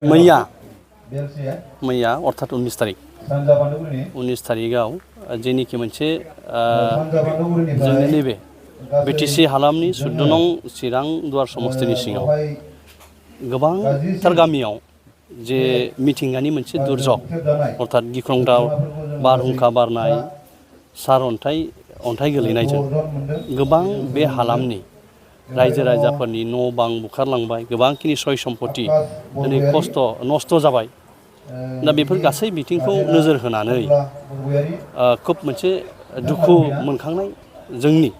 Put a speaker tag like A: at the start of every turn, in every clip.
A: मैया अर्थात 19 तारिख 19 तारिखआव जेनिखि मोनसे जोंनि नैबे बिटिसि हालामनि 14 नं चिरां दुवार समस्तिनि सिङाव गोबांथार गामियाव जे मिथिंगानि मोनसे दुर्जग अर्थात गिख्रंथाव बारहुंखा बारनाय सारअन्थाइ गोलैनायजों गोबां बे हालामनि रायजो राजाफोरनि न' बां बुखारलांबाय गोबांखिनि सय सम्पति दिनै नस्थ' जाबाय दा बेफोर गासै बिथिंखौ नोजोर होनानै खोब मोनसे दुखु मोनखांनाय जोंनि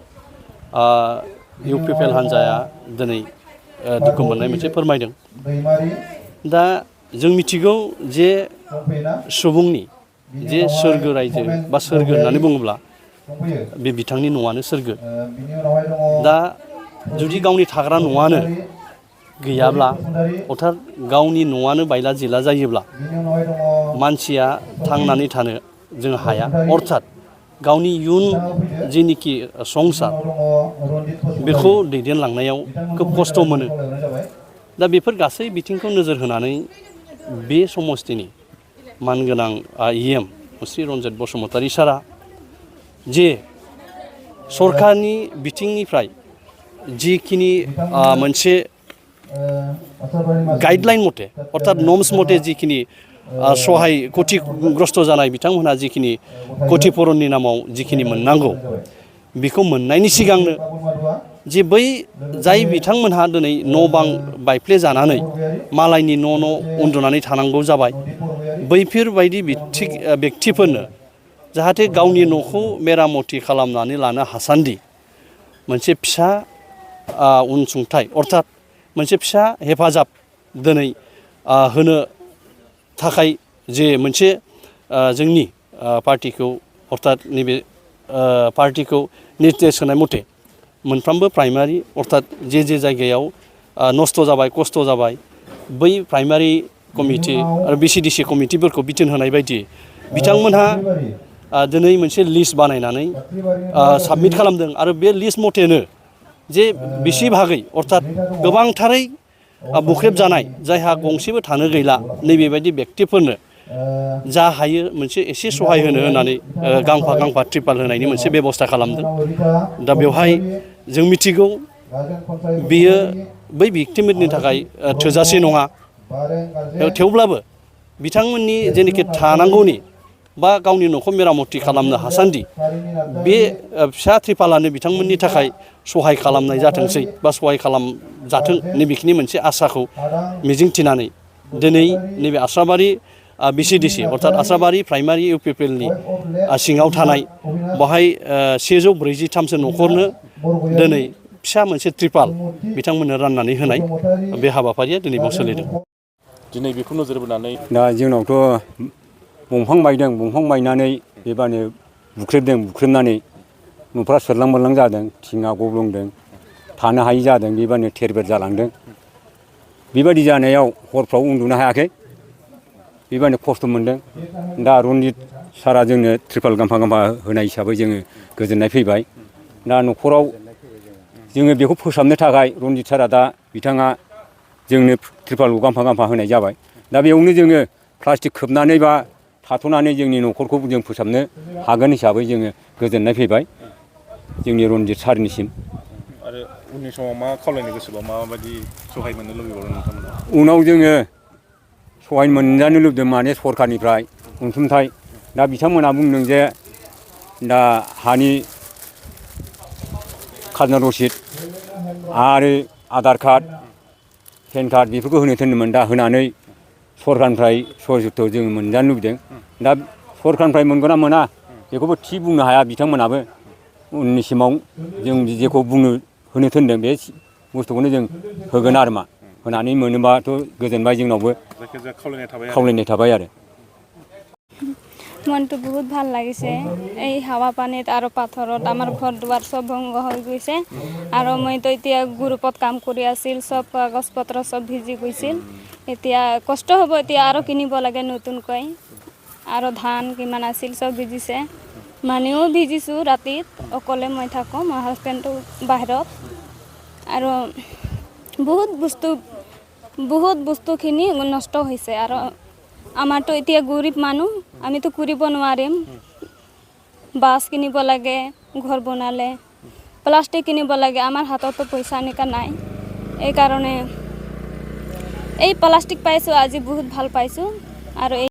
A: UPPL हान्जाया दिनै दुखु मोननाय मोनसे फोरमायदों। दा जों मिथिगौ जे सुबुंनि जे सोरगो रायजो बा सोरगो होननानै बुङोब्ला बे बिथांनि न'आनो सोरगो। दा जुदि गावनि थाग्रा न'आनो गैयाब्ला अर्थात गावनि न'आनो बायला जिला जायोब्ला मानसिया थांनानै थानो जों हाया अर्थात गावनि इयुन जेनिखि संसार बेखौ दैदेनलांनायाव खोब खस्थ' मोनो। दा बेफोर गासै बिथिंखौ नोजोर होनानै बे समस्तिनि मानगोनां EM मुस्रि रन्जित बसुमतारी सारा जे सरकारनि बिथिंनिफ्राय जिखिनि मोनसे गाइडलाइन मथे अर्थात नर्म्स मथे जिखिनि सहाय क्षतिग्रस्त जानाय बिथांमोनहा जिखिनि क्षतिपूरणनि नामाव जिखिनि मोननांगौ बेखौ मोननायनि सिगांनो जे बै जाय बिथांमोनहा दिनै न' बां बायफ्ले जानानै मालायनि न' उन्दुनानै थानांगौ जाबाय बैफोरबायदि बेक्तिफोरनो जाहाथे गावनि न'खौ मेरामति खालामनानै लानो हासान्दि मोनसे फिसा अनसुंथाइ अर्थात मोनसे फिसा हेफाजाब दिनै होनो थाखाय जे मोनसे जोंनि पार्टिखौ अर्थात नैबे पार्टिखौ निर्देश होनाय मथे मोनफ्रोमबो प्राइमारि अर्थात जे जायगायाव नस्थ' जाबाय खस्थ' जाबाय बै प्राइमारि कमिटि आरो BCDC कमिटिफोरखौ बिथोन होनाय बायदि बिथांमोनहा दिनै मोनसे लिस्ट बानायनानै साबमिट खालामदों आरो बे लिस्ट मथेनो जे बिसि भागै अर्थात गोबांथारै बुख्रेब जानाय जायहा गंसेबो थानो गैला नैबेबायदि बेक्तिफोरनो जा हायो मोनसे एसे सहाय होनो होननानै गांफा ट्रिपाल होनायनि मोनसे बेबस्था खालामदों। दा बेवहाय जों मिथिगौ बेयो बै बेक्तिफोरनि थाखाय थोजासे नङा थेवब्लाबो बिथांमोननि जेनोखि थानांगौनि बा गावनि न'खौ मेरामति खालामनो हासान्दि बे फिसा ट्रिपालानो बिथांमोननि थाखाय सहाय खालामनाय जाथोंसै बा सहाय खालामजाथों नैबेखिनि मोनसे आसाखौ मिजिंथिनानै दिनै नैबे आस्राबारि BCDC अर्थात आस्राबारि प्राइमारि UPPLनि सिङाव थानाय बेवहाय 143सो न'खरनो दिनै फिसा मोनसे ट्रिपाल बिथांमोननो राननानै होनाय बे हाबाफारिया दिनै बाव सोलिदों।
B: दिनै बेखौ नोजोर बोनानै
C: दा जोंनावथ' दंफां बायनानै बेबानो बुख्रेबनानै न'फ्रा सोरलां मोरलां जादों थिङा गब्लंदों थानो हायि जादों बेबानो थेर बेर जालांदों। बेबायदि जानायाव हरफ्राव उन्दुनो हायाखै बेबानो खस्थ' मोनदों। दा रन्जित सारा जोंनो ट्रिपाल गांफा होनाय हिसाबै जोङो गोजोननाय फैबाय। दा न'खराव जोङो बेखौ फोसाबनो थाखाय रन्जित सारा दा बिथाङा जोंनो ट्रिपालखौ गांफा होनाय जाबाय। दा बेयावनो जोङो प्लास्टिक खोबनानै बा थाथ'नानै जोंनि न'खरखौ जों फोसाबनो हागोन हिसाबै जोङो गोजोननाय फैबाय जोंनि रन्जित सारनिसिम।
B: आरो उननि समाव मा खावलायनो गोसोबा माबायदि सहाय मोननो लुबैबावदों नोंथांमोना?
C: उनाव जोङो सहाय मोनजानो लुबैदों माने सरकारनिफ्राय अनसुंथाइ। दा बिथांमोनहा बुंदों जे दा हानि खाजोना रसिद आरो आधार कार्ड पेन कार्ड बेफोरखौ होनो थिनदोंमोन। दा होनानै सरकारनिफ्राय सहजुगथ' जोङो मोनजानो लुबैदों। दा सरकारनिफ्राय मोनगोन ना मोना बेखौबो थि बुंनो हाया बिथांमोनाबो। उननिसिमाव जों जेखौ होनो थिनदों बे बुस्थुखौनो जों होगोन आरो मा होनानै मोनोबाथ' गोजोनबाय जोंनावबो खावलायनाय थाबाय आरो।
D: মনটো বহুত ভাল লাগিছে এই হাৱা পানীত আৰু পাথৰত আমাৰ ঘৰ দুৱাৰ চব ভংগ হৈ গৈছে আৰু মইতো এতিয়া গ্ৰুপত কাম কৰি আছিল চব কাগজ পত্ৰ চব ভিজি গৈছিল। এতিয়া কষ্ট হ'ব এতিয়া আৰু কিনিব লাগে নতুনকৈ আৰু ধান কিমান আছিল চব ভিজিছে মানেও ভিজিছোঁ ৰাতিত অকলে মই থাকোঁ মোৰ হাজবেণ্ডটো বাহিৰত আৰু বহুত বস্তু বহুত বস্তুখিনি নষ্ট হৈছে আৰু আমাৰতো এতিয়া গৰীব মানুহ আমিতো কৰিব নোৱাৰিম বাছ কিনিব লাগে ঘৰ বনালে প্লাষ্টিক কিনিব লাগে আমাৰ হাততো পইচা এনেকা নাই এই কাৰণে এই প্লাষ্টিক পাইছোঁ আজি বহুত ভাল পাইছোঁ আৰু